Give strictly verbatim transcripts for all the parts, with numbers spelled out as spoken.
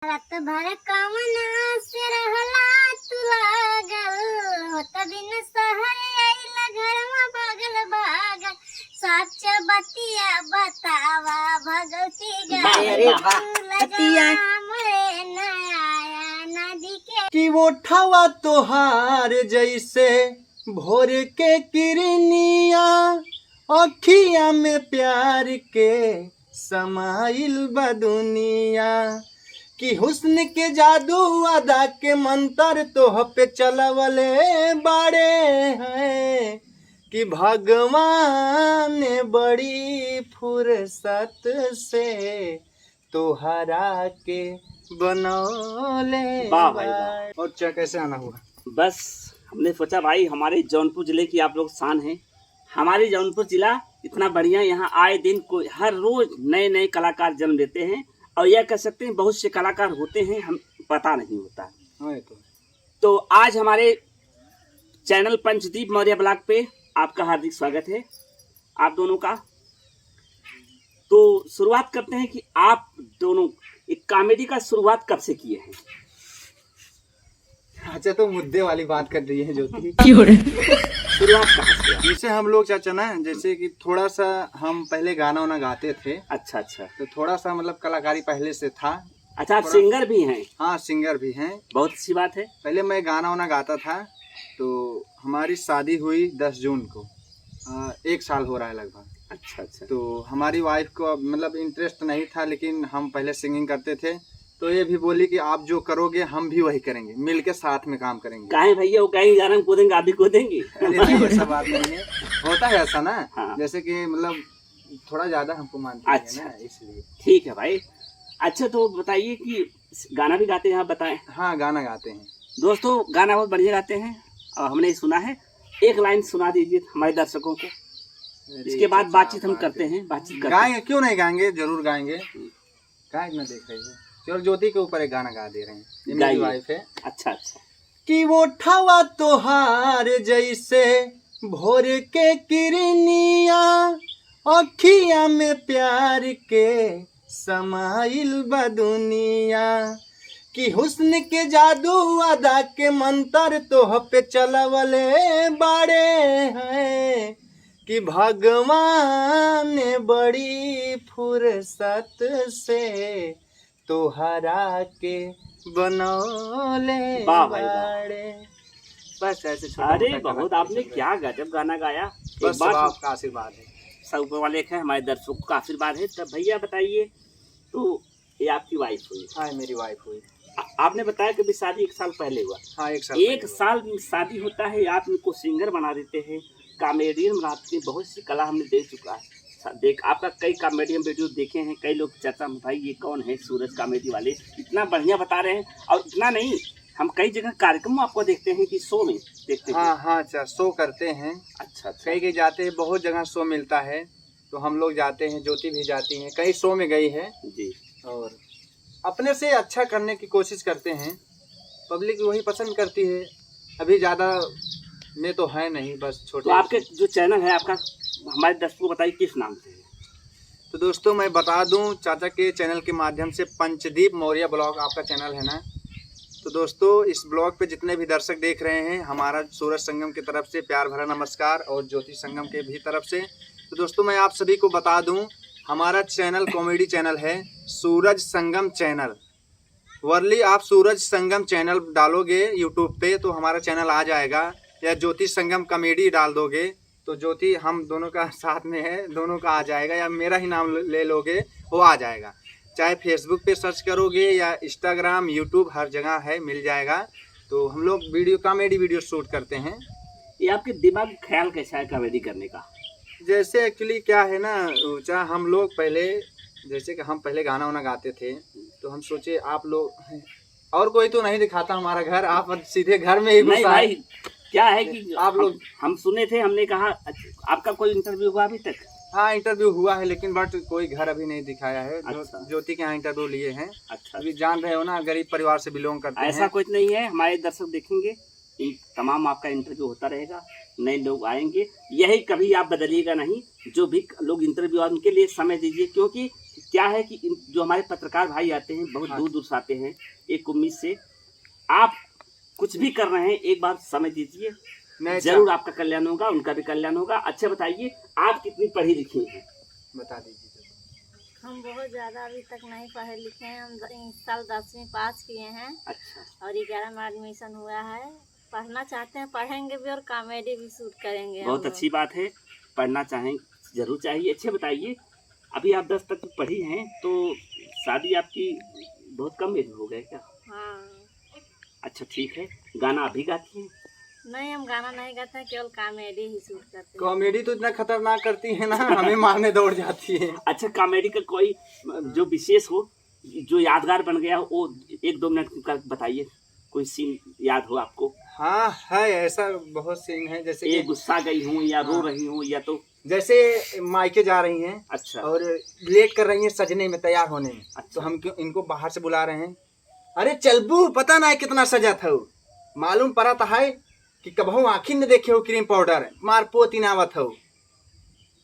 रात भर कवना से रहला तू लागल, होत दिन सहर आइला घर में भागल भागल। सच बतिया बतावा भगवती वाह, गाय अरे वाह। तू लगा बतिया। हमरे नया नदी के। कि ओठवा तोहार जैसे भोर के किरनिया, अखिया में प्यार के समाइल बा दुनिया। कि हुस्न के जादू अदा के मंतर तोह पे चलवले बाड़े हैं। कि भगवान बड़ी फुर्सत से तोहरा के बनौले वाह भाई वाह। बाड़े। और क्या, कैसे आना हुआ? बस हमने सोचा भाई, हमारे जौनपुर जिले की आप लोग शान हैं। हमारे जौनपुर जिला इतना बढ़िया, यहाँ आए दिन कोई, हर रोज नए नए कलाकार जन्म लेते हैं और यह कह सकते हैं बहुत से कलाकार होते हैं, हम पता नहीं होता। हाँ, ये तो है। तो आज हमारे चैनल पंचदीप मौर्य ब्लॉग पे आपका हार्दिक स्वागत है आप दोनों का। तो शुरुआत करते हैं कि आप दोनों एक कॉमेडी का शुरुआत कब से किए हैं? अच्छा, तो मुद्दे वाली बात कर रही है ज्योति। क्यों रे? शुरुआत कहाँ से हुआ? जैसे हम लोग, चाचा ना, जैसे कि थोड़ा सा हम पहले गाना वाना गाते थे। अच्छा, अच्छा। तो थोड़ा सा मतलब कलाकारी पहले से था। अच्छा, आप थोड़ा सिंगर भी हैं? हाँ, सिंगर भी हैं। बहुत अच्छी बात है। पहले मैं गाना वाना गाता था, तो हमारी शादी हुई दस जून को, अ, एक साल हो रहा है लगभग। अच्छा, अच्छा। तो हमारी वाइफ को अब मतलब इंटरेस्ट नहीं था, लेकिन हम पहले सिंगिंग करते थे, तो ये भी बोली कि आप जो करोगे हम भी वही करेंगे, मिलके साथ में काम करेंगे। काहे भैया, वो कहीं गाना कूदेंगे, आप भी कूदेंगे। अरे नहीं, ऐसा बात नहीं है, होता है ऐसा ना, हाँ। जैसे कि मतलब थोड़ा ज्यादा हमको मानती है अच्छा। ना, इसलिए। ठीक है भाई। अच्छा, तो बताइए कि गाना भी गाते हैं आप, बताएं। हाँ, गाना गाते हैं। दोस्तों, गाना बहुत बढ़िया गाते हैं और हमने सुना है। एक लाइन सुना दीजिए हमारे दर्शकों को। अरे इसके बाद चाचा, बातचीत हम बात करते है। हैं, बातचीत करते हैं। गाएंगे, क्यों नहीं गाएंगे, जरूर गाएंगे। हम्म। गाए ना देख रही है। चलो, ज्योति के ऊपर एक गाना गा दे रहे हैं, ये मेरी गाइए। वाइफ है। अच्छा, अच्छा। कि ओठवा तोहार जैसे भोर के किरनिया, अखिया में प्यार के समाइल बा दुनिया। कि हुस्न के जादू अदा के मंतर तोह पे चलवले बाड़े हैं। कि भगवान बड़ी फुर्सत से तोहरा के बनौले वाह भाई वाह। बाड़े। बस ऐसे छोटा अरे मोटा बहुत, कलाकारी आपने चल रहा है। क्या गजब गाना गाया। एक बस बात सब आपका आशीर्वाद है। सब ऊपर वाले का है, हमारे दर्शकों का आशीर्वाद है। तब भैया बताइए, तो ये आपकी वाइफ हुई? हाँ, मेरी वाइफ हुई। आ-, आपने बताया कि अभी शादी एक साल पहले हुआ। हाँ, एक साल एक पहले हुआ। साल में शादी होता है, आप इनको सिंगर बना देते हैं, कॉमेडियन बनाते हैं, बहुत सी कला हमने देख चुका है। सा-, देख, आपका कई कॉमेडियन वीडियो देखे हैं, कई लोग चर्चा में, "भाई, ये कौन है सूरज कॉमेडी वाले, इतना बढ़िया बता रहे हैं।" और इतना नहीं, हम कई जगह कार्यक्रम में आपको देखते हैं कि शो में देखते हैं। हाँ, हाँ, अच्छा, शो करते हैं। अच्छा, अच्छा। कई, कई जाते हैं, बहुत जगह शो मिलता है, तो हम लोग जाते हैं, ज्योति भी जाती हैं, कई शो में गई है। जी। और अपने से अच्छा करने की कोशिश करते हैं, पब्लिक वही पसंद करती है। अभी ज़्यादा में तो है नहीं, बस छोटे तो आपके से। जो चैनल है आपका, हमारे दर्शकों को बताइए किस नाम से है? तो दोस्तों, मैं बता दूं, चाचा के चैनल के माध्यम से, पंचदीप मौर्य ब्लॉग आपका चैनल है ना। तो दोस्तों, इस ब्लॉग पे जितने भी दर्शक देख रहे हैं, हमारा सूरज संगम की तरफ से प्यार भरा नमस्कार और ज्योति संगम के भी तरफ से। तो दोस्तों, मैं आप सभी को बता दूं, हमारा चैनल कॉमेडी चैनल है सूरज संगम चैनल। वर्ली आप सूरज संगम चैनल डालोगे यूट्यूब पे तो हमारा चैनल आ जाएगा, या ज्योति संगम कॉमेडी डाल दोगे तो ज्योति हम दोनों का साथ में है, दोनों का आ जाएगा, या मेरा ही नाम ले लोगे, वो आ जाएगा। चाहे फेसबुक पे सर्च करोगे या इंस्टाग्राम, यूट्यूब, हर जगह है, मिल जाएगा। तो हम लोग वीडियो, कॉमेडी वीडियो शूट करते हैं। ये आपके दिमाग ख्याल कैसा है कॉमेडी करने का? जैसे एक्चुअली क्या है ना, ऊंचा हम लोग पहले, जैसे कि हम पहले गाना वाना गाते थे, तो हम सोचे आप लोग, और कोई तो नहीं दिखाता हमारा घर, आप सीधे घर में ही नहीं घुसा है। भाई, क्या है कि आप हम, लोग हम सुने थे, हमने कहा, अच्छा, आपका कोई इंटरव्यू हुआ अभी तक? हाँ, इंटरव्यू हुआ है, लेकिन बट कोई घर अभी नहीं दिखाया है। जो अच्छा। ज्योति के यहाँ इंटरव्यू लिए हैं। अच्छा। अभी जान रहे हो ना, गरीब परिवार से बिलोंग करते ऐसा हैं। कुछ नहीं है, हमारे दर्शक देखेंगे, इन तमाम आपका इंटरव्यू होता रहेगा, नए लोग आएंगे, यही कभी आप बदलिएगा नहीं। जो भी लोग इंटरव्यू, उनके लिए समय दीजिए, क्योंकि क्या है कि इन, जो हमारे पत्रकार भाई आते हैं, बहुत हाँ। दूर दूर से आते हैं, एक उम्मीद से। आप कुछ भी कर रहे हैं, एक बार समय दीजिए, नहीं, अच्छा। जरूर आपका कल्याण होगा, उनका भी कल्याण होगा। अच्छा बताइए, आप कितनी पढ़ी लिखी हैं? बता दीजिए। हम बहुत ज़्यादा अभी तक नहीं पढ़े लिखे हैं, हम द-, इस साल दसवीं पास किए हैं। अच्छा। और ग्यारह में एडमिशन हुआ है। पढ़ना चाहते हैं, पढ़ेंगे भी और कॉमेडी भी शूट करेंगे हम बहुत लोग। अच्छी बात है, पढ़ना चाहें, जरूर चाहिए। अच्छा बताइए, अभी आप दस तक पढ़ी हैं तो शादी आपकी बहुत कम एज में हो गई क्या? हाँ। अच्छा ठीक है, गाना अभी गाती हैं? नहीं, हम गाना नहीं गाते हैं, केवल कॉमेडी ही शूट करते हैं। कॉमेडी तो इतना खतरनाक करती है ना, हमें मारने दौड़ जाती है। अच्छा, कॉमेडी का कोई जो विशेष हो, जो यादगार बन गया हो, वो एक दो मिनट का बताइए, कोई सीन याद हो आपको? हाँ, है, ऐसा बहुत सीन है, जैसे ये कि गुस्सा गई हूँ या रो हाँ। रही हूँ या तो जैसे मायके जा रही हैं अच्छा। और लेट कर रही हैं सजने में, तैयार होने में, अच्छा। तो हम क्यों इनको बाहर से बुला रहे हैं, "अरे चलबू, पता ना है कितना सजत हऊ, मालूम परत है कि कबहू आँखी न देखे हो क्रीम पाउडर, मार पोती ना आवत हऊ।"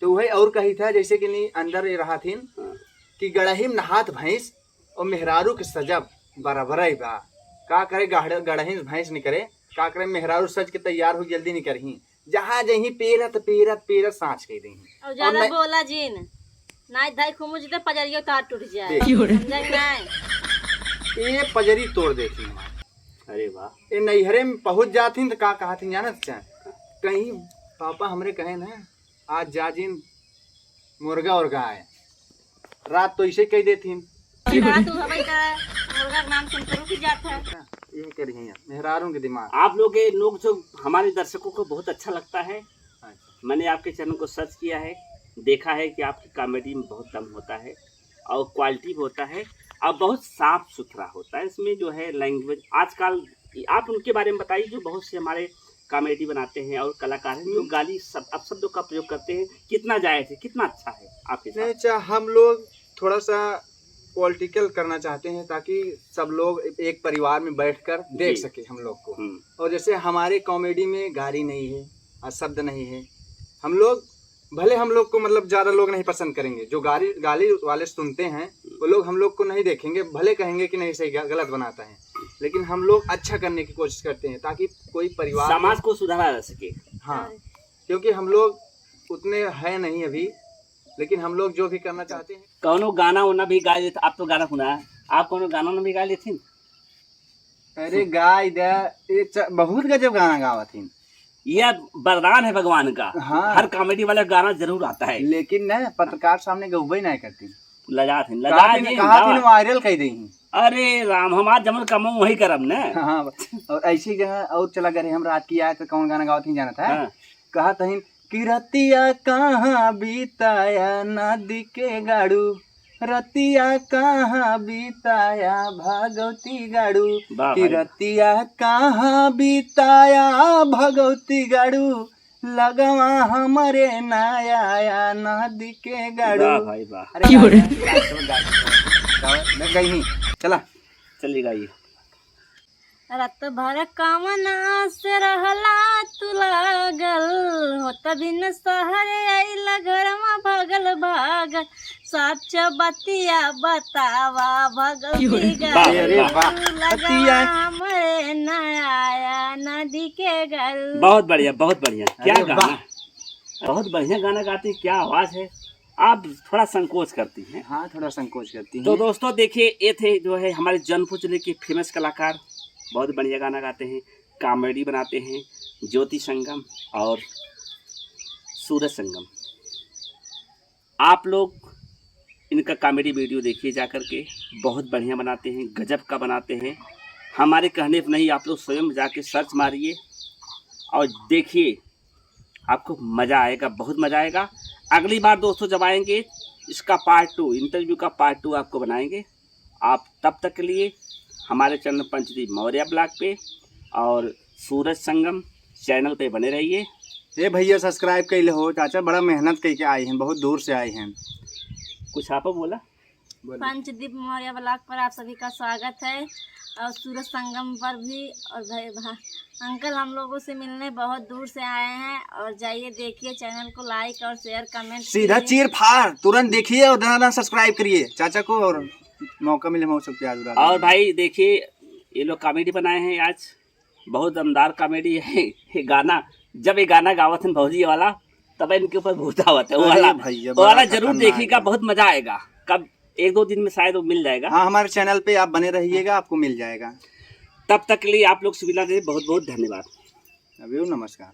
तो वही और कही था, जैसे कि नहीं अंदर ये रहा थीन हाँ। कि गड़ही में नहात भैंस और मेहरारू के सजब बराबरई बा। का करे गहड़-, गड़ही में भैंस निकरे, का करे मेहरारू सज के तैयार हो जल्दी निकरही, जहाँ जहीं पेरत, पेरत, पेरत साँच कह देही। और ज्यादा और न- बोला जिन, नाई धाई खुमुज दे पजरियो तार टूट जाए। देख। समझे कि नहीं? ये पजरी तोड़ देती हमारी। अरे वाह। ये नैहरे में पहुँच जाती तो का कहती जानत क्या? कहीं पापा हमरे कहे ना, "आज जा जिन मुर्गा उर्गा आए।" रात तो इसे कह देती। फिर रात हो गई तो मुर्गा के नाम सुनकर रुक जाता है। यही कह रही हैं, मेहरारों के दिमाग। आप लोग के नोक झोंक हमारे दर्शकों को बहुत अच्छा लगता है। अच्छा। मैंने आपके चैनल को सर्च किया है, देखा है कि आपकी कॉमेडी में बहुत दम होता है और क्वालिटी भी होता है और बहुत साफ सुथरा होता है। इसमें जो है लैंग्वेज, आजकल आप उनके बारे में बताइए जो बहुत से हमारे कॉमेडी बनाते हैं और कलाकार हैं जो हम्म। गाली सब अपशब्दों का प्रयोग करते हैं, कितना जायज है, कितना अच्छा है आपके साथ? नहीं, अच्छा, हम लोग थोड़ा सा पॉलिटिकल करना चाहते हैं ताकि सब लोग एक परिवार में बैठकर देख जी। सके हम लोग को। हम्म। और जैसे हमारे कॉमेडी में गाली नहीं है, अपशब्द नहीं है, हम लोग, भले हम लोग को मतलब ज़्यादा लोग नहीं पसंद करेंगे, जो गाली, गाली वाले सुनते हैं, वो लोग हम लोग को नहीं देखेंगे, भले कहेंगे कि नहीं, सही, ग-, गलत बनाता है, लेकिन हम लोग अच्छा करने की कोशिश करते हैं ताकि कोई परिवार समाज को सुधारा जा सके। हाँ, हाँ। क्योंकि हम लोग उतने हैं नहीं अभी, लेकिन हम लोग जो भी करना चाहते हैं। कौनो गाना उना भी गा लेते, आप तो गाना सुना है, आप कौनो गाना उना भी गा लेते हैं? अरे गाय दे, ये च-, बहुत गजब गाना गावत हिन। ये वरदान है भगवान का। हाँ। हर कॉमेडी वाला गाना जरूर आता है। लेकिन न, पत्रकार सामने गउबे नहीं करती। लजात हिन, कहा लजात हिन, हिन, कहा गावा। हिन वायरल कर दे हिन। अरे राम, हमार जमन कमो वही करब न। हाँ, और ऐसी जगह और चला गए हम रात की आए तो कौन गाना गावत हिन जानत है? हाँ। कहत हिन कि रतिया कहाँ बिताया नदी के गाड़ू, रतिया कहाँ बिताया भगवती गाड़ू, वाह कि भाई। रतिया कहाँ बिताया भगवती गाड़ू, लगवा हमरे ना आया नदी के गाड़ू। वाह भाई वाह। अरे क्यों रे? गाओ, गाओ, गाओ, गाओ, गाओ, गई नहीं। चला। चलिए गाइए। रात भर कवना से रहला तू लागल, होत बिन सहरे आइला घरमा भागल भागल। सच बतिया बतावा भगवती क्यों रे? गाड़ू, वाह, वाह। लगवा बतिया। हमरे ना आया नदी के गाड़ू। बहुत बढ़िया, बहुत बढ़िया। क्या अरे गाना। वाह। बहुत बढ़िया गाना गाती, क्या आवाज़ है। आप थोड़ा संकोच करती हैं। हाँ, थोड़ा संकोच करती तो हैं। दोस्तों देखिए, ये थे जो है हमारे जौनपुर जिले के फेमस कलाकार, बहुत बढ़िया गाना गाते हैं, कॉमेडी बनाते हैं, ज्योति संगम और सूरज संगम। आप लोग इनका कॉमेडी वीडियो देखिए जा करके, बहुत बढ़िया बनाते हैं, गजब का बनाते हैं। हमारे कहने पर नहीं, आप लोग स्वयं जाके सर्च मारिए और देखिए, आपको मज़ा आएगा, बहुत मज़ा आएगा। अगली बार दोस्तों जब आएंगे, इसका पार्ट टू, इंटरव्यू का पार्ट टू आपको बनाएंगे। आप तब तक के लिए हमारे चैनल पंचदीप मौर्य ब्लॉग पे और सूरज संगम चैनल पे बने रहिए। ए भैया, सब्सक्राइब कैले हो चाचा, बड़ा मेहनत करके आए हैं, बहुत दूर से आए हैं। कुछ आप बोला? पंचदीप मौर्य ब्लॉग पर आप सभी का स्वागत है और सूरज संगम पर भी। और भाई भा, अंकल हम लोगों से मिलने बहुत दूर से आए हैं और जाइए देखिए, चैनल को लाइक और शेयर कमेंट सीधा चीर फाड़, तुरंत देखिए और दनादन सब्सक्राइब करिए चाचा को, और मौका मिले हम सब प्यार दुलार और देंगे। भाई देखिए, ये लोग कॉमेडी बनाए हैं आज, बहुत दमदार कॉमेडी है ये गाना। जब ये गाना गावत हैं भौजी वाला, तब इनके ऊपर भूत आवत है, वो अरे वाला, भैया, वो वाला बड़ा जरूर खतरनाक देखिएगा, है। बहुत मजा आएगा। कब एक दो दिन में शायद वो मिल जाएगा। हाँ, हमारे चैनल पे आप बने रहिएगा, आपको मिल जाएगा। तब तक के लिए आप लोग सुविधा दे, बहुत बहुत धन्यवाद। अभी नमस्कार।